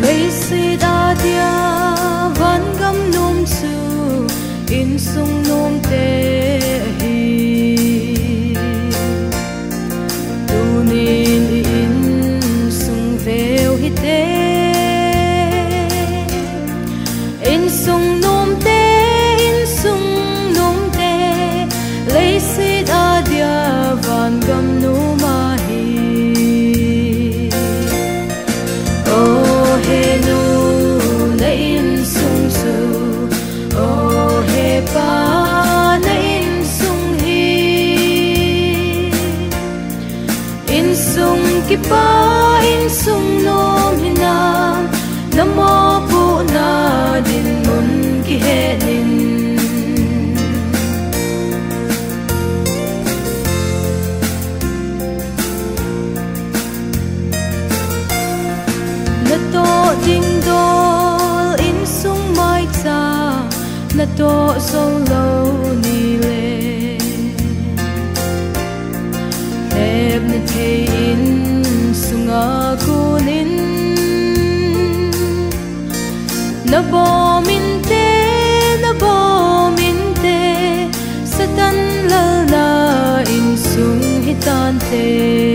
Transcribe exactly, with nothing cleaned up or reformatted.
Leiset a dia vangam nom chu insung nomte ahi. Tunin i insung veu hite. Insung nomte, insung nomte, leiset a dia vangam nom ahi. O he nu, na insung chu, o he pa, na insung hi. Insung kipa, insung nom hinam, na mopohna dinmun kihenin. Natoh dingdol insung maicham, natoh jou lou nile. Lhepna thei insunga konin. Nabom inte, nabom inte, Satan lalna insung hitante.